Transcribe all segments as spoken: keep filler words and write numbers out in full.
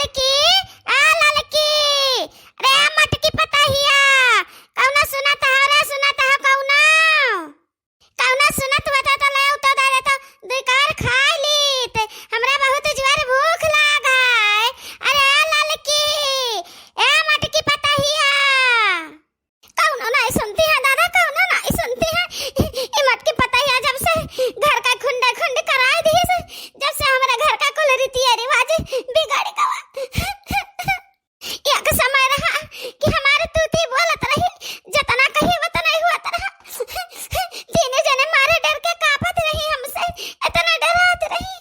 ललकी, ए ललकी, रे मटकी पतहिया, कउनो सुनत हो रे, सुनत हो कउनो? कउनो सुनत होता त ले उतो दे दे त दुई कवर खाइ लीत, हमरा बहुत जोर भूख लाग है। अरे ए ललकी, ए मटकी पतहिया। कउनो नाहीं सुनती है दादा, कउनो नाहीं सुनती है। ई मटकी पतहिया जब से घर का खुंडे खुंड कराइ दिहिस, जब से हमरा घर का कुल रीतिया रिवाज बिगड़ गवा। एक समय रहा कि हमार तूती बोलत रही, जतना कही वतना ही होत रहा। तीनों जने मारे डर के कांपत रही हमसे, इतना डरात रही।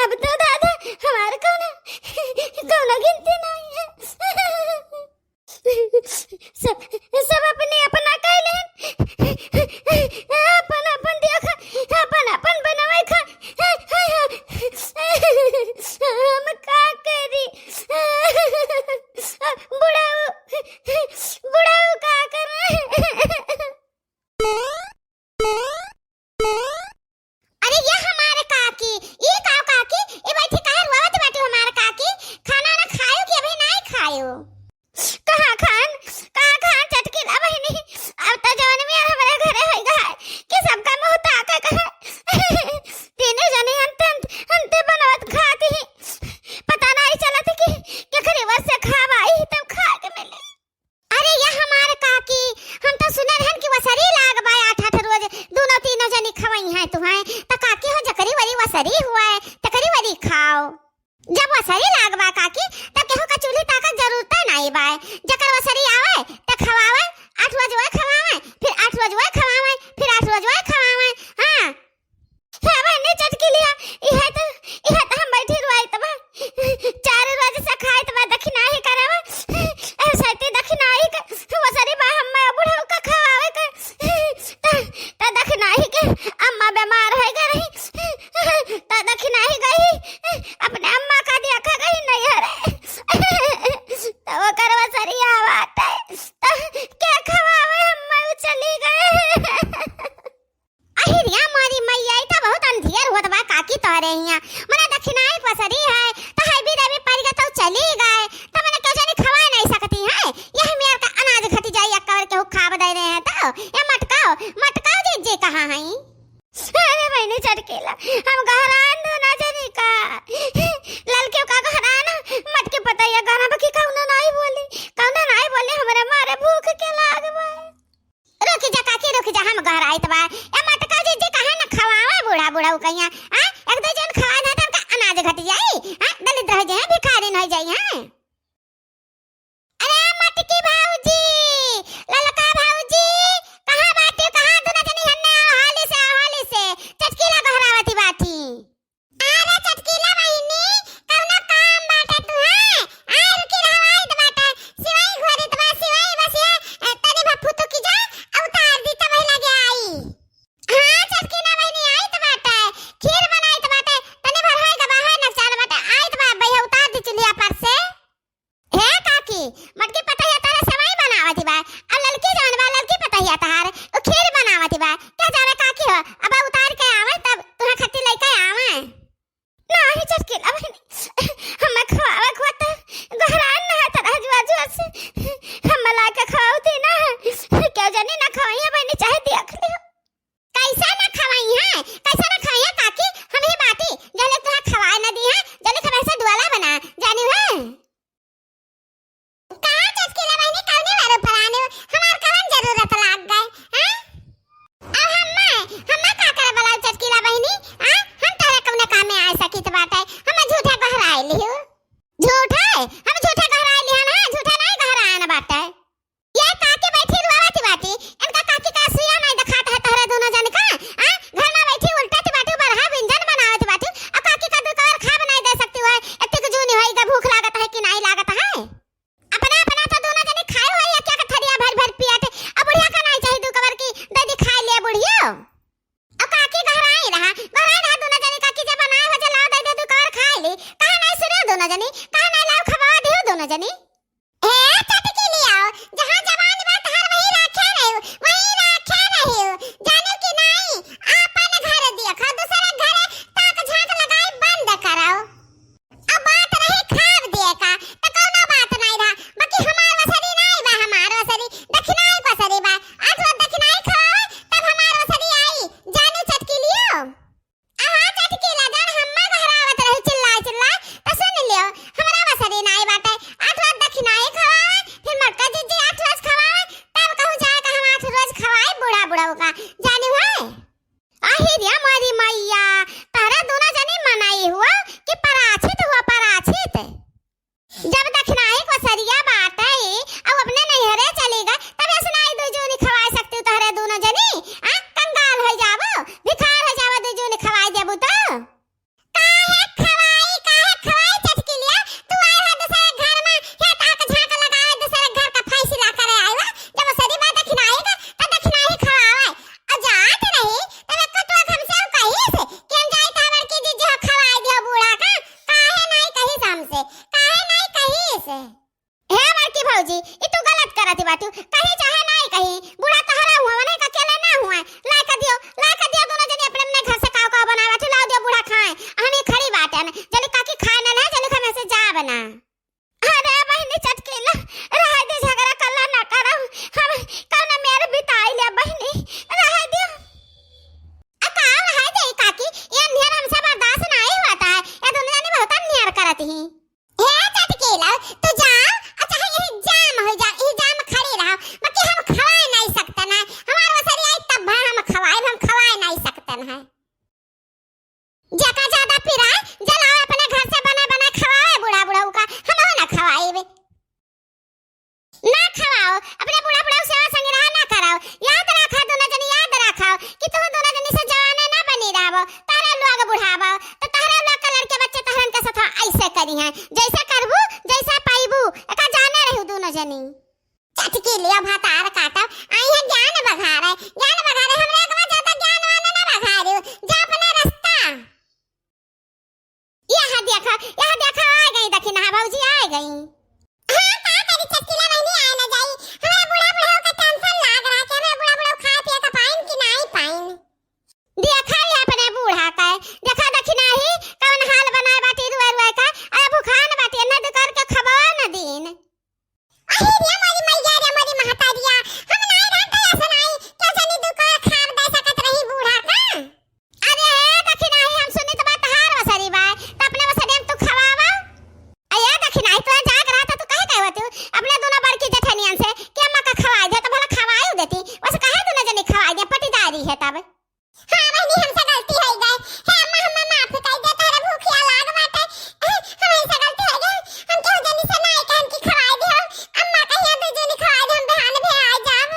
अब तो दादा हमार कउनो, कउनो गिनती नाहीं है। सब, सब अपने अपना कइ लेन। अपन, अपन देखा, अपन, अपन बनवाई खा। हम का करी? बुढ़ऊ, बुढ़ऊ का करी? अरे ये हमार काकी, ई का काकी, ई बैठी काहे रोवत बाटू हमार काकी? खाना ना खायो कि अभी नाहीं खायो? कहाँ खान, कहाँ खान चटकीला बहिनी? अब त जवन में हमरे घरे होई गा है कि सबका मुँह ताके कहे। तीनों जने अंते, अंते बनवत खाती ही। पता नाहीं चलत कि केकरे वश से खावाई तब खाए के मिले। अरे या हमार काकी, हम तो सुने रहन कि वसरी लाग बा आठ आठ रोज, दुनो तीनो जनी खवइहैं तुहैं। त काकी हो, जकरी वरी वसरी हुवै, तकरी वरी खाओ। जब वसरी लाग बा काकी, त केहू का चूल्ही ताकत जरूरत नाहीं बा। जकर वसरी आवै, त खवावै, आठ रोज वै खवावै, फिर आठ रोज वै खवावै, फिर आठ रोज वै खवावै। हाँ। हे बहिनी चटकीलिया, इहे त, इहे त हम बैठी रुआइत बा। चार रोज से खाइत बा, दखिनाही करवा। ए सैती दखिनाही के, वसरी बा हम्मे बुढ़ऊ का खवावे के। त, त दखिनाही के अम्मा बीमार होइ गई रही। त दखिनाही गई, अपने अम्मा का देखा गई नैहरे। त ओकर वसरी आवत है। त के खवावे हम्मे, उ चली गई। अहिरिया मोरी मैया, ई त बहुत अंधियर होत बा काकी तोहरे हियाँ। मने दखिनाही पसरी है, त है भी देवी परिगत चली गए, त मने केहू जनी खवाए नाहीं सकती है। यही मेर का अनाज घटि जाई, एक कवर केहू खाब दे रहे हैं त। ए मटकाओ, मटकाओ जिज्जी कहाँ हईं? अरे बहिनी चटकीला, हम घरान दुना जनी का। ललकियो का घरान, मटकी पतैया घरा बकी कउनो नाहीं बोली, कउनो नाहीं बोली, हमरे मारे भूख के लाग बा। रुकि जा काकी, रुकि जा, हम घराइत बा। ए मटका जिज्जी काहे न खवावे बूढ़ा बूढ़ऊ कहियाँ, हाँ? एक दुइ जन खवाए ना त हमका अनाज घटि जाई, हाँ? दलिद्र होइ जाई, भिखारिन होइ जाई, हाँ? अरे मटकी भौजी, ललका भौजी, कहाँ बाटी, कहाँ दुनो जनी हन्ने आओ, हाली से आओ, हाली से। चटकीला गोहरावती बाटी। अरे चटकीला बहिनी, कउनो काम बाटे तुहैं? आ रुकी रहो, आइत बाटे। सिवई घोरित बा, सिवई बसिया, अ, तनी भर फुतुकी जा, अ, उतार दी तब लगे आई। हाँ चटकीला बहिनी, आइत बाटे। खीर बनाइत बाटे, तनी भर होई गवा है नकचार बाटे। आइत बा, भैया उतार दी चुल्हिया पर से। हे काकी, मटकी पतहिया तोहरे सेवई बनावत बा, अउ ललकी जवन बा, ललकी पतहिया तोहार, उ खीर बनावत बा। का जाने काकी हो, अब उतार के आवे, तब तुहैं खट्टी लइके आवे। नाहीं चटकीला बहिनी, हम्मे खवावे के होत, गोहरान ना है तोहरे जुआ जुआ से, हम्मे लाइके खवावती ना है, केहू जनी ना खवइहैं बहिनी, चाहे देख लियो। कइसे ना खवइहैं, कइसे ना खवइहैं काकी, हमहीं बाटी, जले तुहैं खवाए ना दिहैं, जले खबर से डुअला बना, जानी है। कहाँ चटकीला बहिनी, कउने बारू पराने, हमार कवन जरूरत लाग गए, हाँ? अब हम्मे, हम्मे का करे बोलाऊ चटकीला बहिनी, हाँ? हम तोहरे कउने कामे आ सकित बाटे, हम्मे झूठे गोहराए लिहू। झूठे? हम झूठे गोहराए लिहन, हाँ? झूठे नाहीं गोहराए न बाटे। ये काकी बैठी रुआवत बाटी, इनका काकी का सुइया नाहीं देखात है तोहरे दुनो जन का, हाँ? घर में बैठी उल्टत बाटू, बरहा व्यंजन बनावत बाटू, अउ काकी का दुइ कवर खाब नाहीं दे सकती है, एतिक जूनी होई गा, भूख लागत है कि नाहीं लागत है? अपना, अपना तो दुनो जनी खाए होई, एक, एक थरिया भर, भर पियत। अब बुढ़िया का नाहीं चाही दुइ कवर की, दे दी खाए ले बुढ़ियो। अब काकी गोहराई रहा, गोहराई रहा दुनो जनी, काकी जब बनाए हो, जे लाओ दे दे दुइ कवर खाए ले। कहा नाहीं सुनियो दुनो जनी, कहा नाहीं लाओ खवावा दियो दुनो जनी। ए, चटकीलिया, जहाँ जबान बा तोहार वहीं राखे रहियो, वहीं राखे रहियो। जाने कि नाहीं, आपन घर देखा, दूसरे घर ताक झांक लगाई बंद करो। अब बात रही जी, ई तू गलत करत बाटू। कहीं चाहे नाहीं कहीं, बूढ़ा तहरा हुआ, वने का अकेले ना हुआ। लाइ के दियो, लाइ के दियो, दुनो जनी अपने अपने घर से काव काव बनाए बाटू, लाव दियो बूढ़ा खाए। हम ही खड़ी बाटन, जल्दी काकी खाए ना ले, जल्दी खाए में से जाब ना। अरे बहिनी चटकीला, रहे दे, झगड़ा कल्ला ना करो। हम कौन मेर बिताई ले बहिनी, रहे दियो। आ का रहे दे काकी, ये नियर हमसे बर्दाश्त नाहीं होत है। ये दुनो जनी बहुत नियर करत ही। हे चटकीला, तू जा, अच्छा यही जाम हो जा, यही जाम खड़ी रहा, बाकी हम खवाए नाहीं सकते ना। हमार वसरी आई तब भा हम खवाए, हम खवाए नाहीं सकते ना। जेका ज्यादा पिराए, जलाओ अपने घर से बने बने खवाए बूढ़ा बूढ़ा का, हम ना खवाए। ना खवाओ, अपने बूढ़ा बूढ़ा सेवा संग रहा ना कराओ। याद रखा दुनो जनी, याद रखा कि तू दुनो जनी से जवाने ना बनी रहबो, तहरे लोग बुढ़ाबो, तो तहरे लोग के लड़के बच्चे तहरन के साथ ऐसे करी हैं, जैसे करबू, जैसे पाइबू, एका जाने रहू दुनो जनी। चटकीलिया भतार काटब, आई है ज्ञान बघारे, ज्ञान बघारे, हमरे अगवा ज्यादा ज्ञान वाले ना बघारू, जा अपने रास्ता। यहाँ देखा, यहाँ देखा, आ गई दखिनहा भौजी, आ गई। हाँ, का करी चटकीला बहिनी, आए ना जाई। हमरा बूढ़ा बुढ़ऊ का tension लाग रहा कि हमरा बूढ़ा बुढ़ऊ खाए पिए का पाइन कि नाहीं पाइन। देखा ही अपने बूढ़ा का, देखा दखिनही कौन हाल बनाए बाटी रुए रुए का, अरे भुखान बाटी, न दुकर के खबो न दीन। अरे रे मोरी मैया रे मोरी महतारिया, हम नाई रहत ऐसा नाई, क्या जानी दुकर खाब दे सकत रही बूढ़ा का। अरे हे दखिनही, हम सुनी तो बात हार वसरी बा, तो अपने वसरी हम तू खवावा। अरे दखिनही, तू जाग रहा था, तू कहे कहे होती अपने दोनों बड़की जेठनियन से कि अम्मा का खवाई दे, तो भला खवाई देती, वैसे कहे दोनों जनी खवाई दे, पटीदारी है तब। हाँ बहिनी, हमसे गलती हो गई। हे अम्मा, हमें माफ कर दे, तोहरे भूखिया लाग बाटे। ए, हमसे गलती हो गई। हम केहू जनी से नाई कहन की खवाई दे हो। अम्मा कहिया दू जनी खवाई दे, हम बिहान भी आ जाब।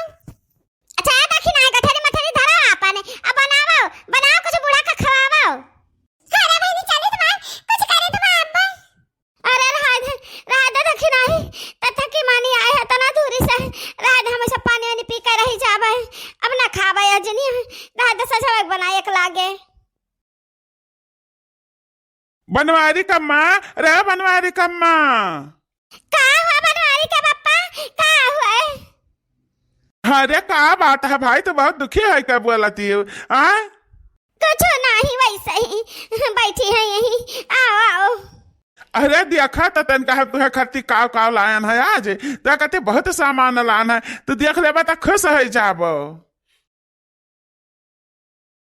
अच्छा, ए दखिनही, गठरी मठरी धरो आपन, अब बनावो, बनाओ कुछ बूढ़ा का खवावो। अरे बहिनी, चली तुम्हार कुछ करी तुम्हार अब्बा। अरे रहा दे, रहा दे दखिनही, तथा की मानी आए है तना दूरी से, रहा दे, हम सब पानी वानी पी के रही जाबे, अब ना खाबे अजनी, रहा दे, सजवक बनाए एक लागे। बनवारी कम्मा, रे बनवारी कम्मा। का हुआ बनवारी के पप्पा, का हुआ? अरे का बात है भाई, तू बहुत दुखी है का बोलती हो, आ? कुछ नहीं, वैसे ही बैठी है यहीं, आओ आओ। अरे देखा तो तनका हम तुहे खत्ती काव काव लायन है आज, देखती बहुत सामान लान है, तू देख लेबा तो खुश हो जाबो।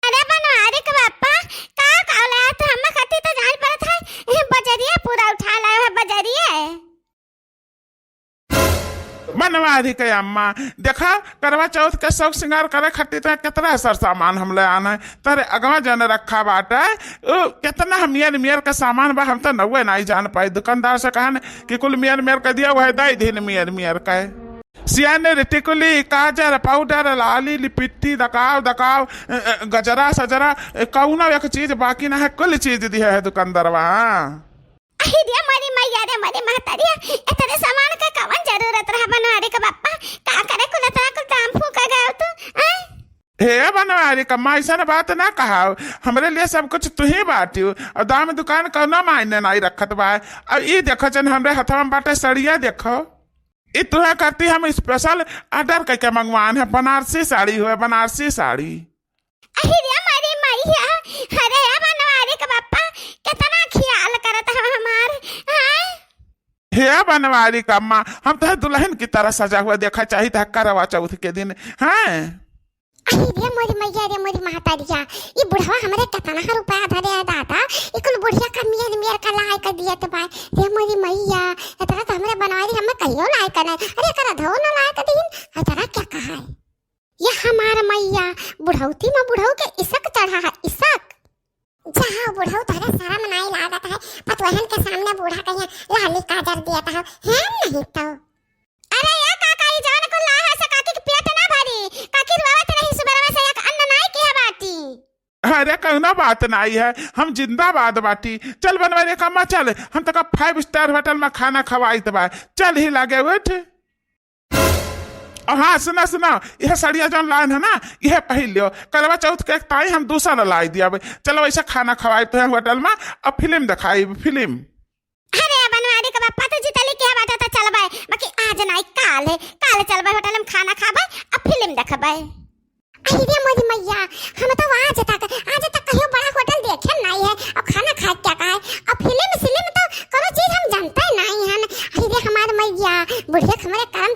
अरे बनवारी के बापा, का का लाया तू? हम खत्ती तो जान पड़त है, बजरिया पूरा उठा लाया है, बजरिया। बनवारी के अम्मा, देखा, करवा चौथ के शौक सिंगार करे खातिर तो कितना सर सामान हम ले आन है। तोरे अगवा जन रखा बाटे, उ कितना हम मियर मियर के सामान बा, हम तो नौवे नाई जान पाई। दुकानदार से कहन कि कुल मियर मियर के दिया, वह दे दिन मियर मियर के। सियाने रे टिकुली, काजर, पाउडर, लाली, लिपिट्टी, दकाव, दकाव, अ, अ, गजरा, सजरा, अ, कौनो एक चीज बाकी ना है, कुल चीज दिया है दुकानदारवा। अहि रे मोरी मैया रे मोरी महतरिया, इतने सामान के कवन जरूरत रहा बनवारी के बापा? का करे कुल इतना कुल दाम फूका गयो तू, आय? हे बनवारी कम्मा, ऐसन बात ना कहाओ, हमरे लिए सब कुछ तू ही बाटियो, और दाम दुकान कौनो मायने नाई रखत बा। अब ई देखो जन हमरे हथवा में बाटे सड़िया देखो, ई तुहे करती हम special order करके मंगवान है, बनारसी साड़ी हुए, बनारसी साड़ी। अहि रे मोरी मैया, अरे या बनवारी के बापा, कितना ख्याल करत हव हमार, हाँ? हे बनवारी कम्मा, हम तोहे दुल्हन की तरह सजा हुआ देखा चाहित है करवा चौथ के दिन, हाँ? अहि रे मोरी मैया रे मोरी महतरिया, ई बुढ़वा हमरे कितना रुपया धरे है दादा, ई कुल बुढ़िया का मियर मियर का लाए के दियत बा, रे मोरी मैया, इतना तो हमरे बनवारी हमें कहियो लाए के नहीं, अरे एकरा धो न लाए के दिन, इतना क्या कहा है? ये हमार मैया, बुढ़ौती में बुढ़ऊ के इसक चढ़ा है, इसक। जाओ बुढ़ऊ, तोहरे शरम नाई लागत है, पतोहन के सामने बूढ़ा कहिया लाली काजर दियत है, है नहीं तो। अरे या काका, ई जवन कुल ला है से काकी के पेट ना भरी, काकी रोवत रही सुबह से, एक अन्न नाई किया बाटी। अरे कौनो बात नाई है, हम जिंदाबाद बाटी। चल बनवारी कम्मा चल, हम तोका five star hotel में खाना खवाइत बा। चल ही लागे उठ। और हाँ, सुना, सुना, यह सड़िया जौन लान है ना, यह पहिर लियो। करवा चौथ के ताई हम दूसरा लाई दिया। चलो, वैसे खाना खवाई तो है होटल में, अब फिल्म दिखाई, फिल्म। अरे बनवारी के बापा, तू जितली के बाटा तो चलबे, बाकी आज नाई काले, काले चलबे होटल में खाना खाबे, अब फिल्म देखबे। अरे मोरी मैया, हम तो आज तक, आज तक कहियो बड़ा होटल देखे नहीं है, अब खाना खाए क्या कहा है, अब फिल्म सिल्म तो कोनो चीज हम जानते नहीं हन। अरे हमार मैया, बुढ़िया के हमरे करम